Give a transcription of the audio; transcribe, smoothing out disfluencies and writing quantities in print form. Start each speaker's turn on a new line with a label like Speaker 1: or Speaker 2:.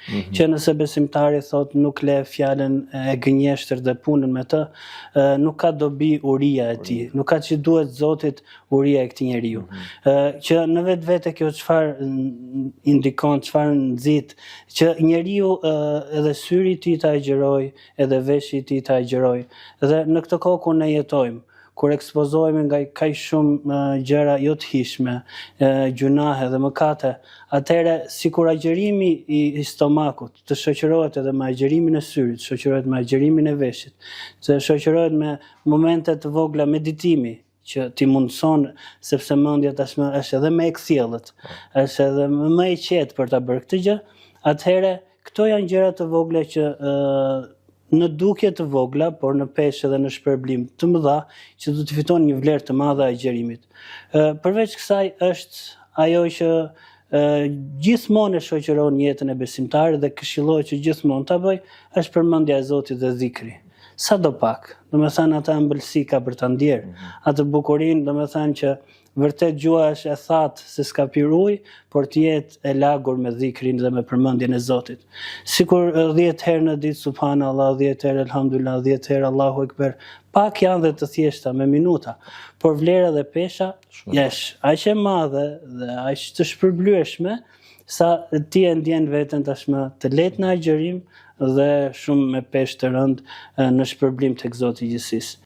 Speaker 1: Mm -hmm. Që nëse besimtari thotë nuk le fjalën e gënjeshtërt dhe punën me të, nuk ka dobi uria e tij, nuk ka ç'i duhet Zotit uria e këtij njeriu. Mm -hmm. Që në vetvete kjo çfarë indikon, çfarë nxit, që njeriu edhe syri i tij të agjërojë, edhe veshi i tij të agjërojë. Dhe në këtë kohë ku ne jetojmë, kur ekspozohemi nga kaq shumë gjëra jo të hijshme, gjynahe dhe mëkate, atëherë sikur agjërimi i, i stomakut të shoqërohet edhe me agjërimin e syrit, të shoqërohet me agjërimin e veshit, të shoqërohet me momente të vogla meditimi, që t'i mundëson sepse mendja tashmë është edhe më e kthjellët, është edhe më e qetë për ta bërë këtë gjë, atëherë këto janë gjëra të vogla që ë në dukje të vogla, por në peshë dhe në shpërblim të mëdha, që do të fiton një vlerë të madhe agjërimit. Ë përveç kësaj është ajo që ë gjithmonë e shoqëron jetën e besimtarit dhe këshillohet që gjithmonë ta bëjë, është përmendja e Zotit dhe dhikri. Sado pak, domethënë atë ëmbëlsi ka për ta ndjerë, mm -hmm. atë bukurinë, domethënë që vërtet gjuha është e thatë se s'ka pirë ujë, por të jetë e lagur me dhikrin dhe me përmendjen e Zotit. Sikur 10 herë në ditë subhanallah, 10 herë elhamdulillah, 10 herë Allahu ekber, pak janë dhe të thjeshta me minuta, por vlera dhe pesha është aq e madhe dhe aq të shpërblyeshme sa ti e ndjen veten tashmë të lehtë në agjërim dhe shumë me peshë të rëndë në shpërblim tek Zoti i gjithësisë.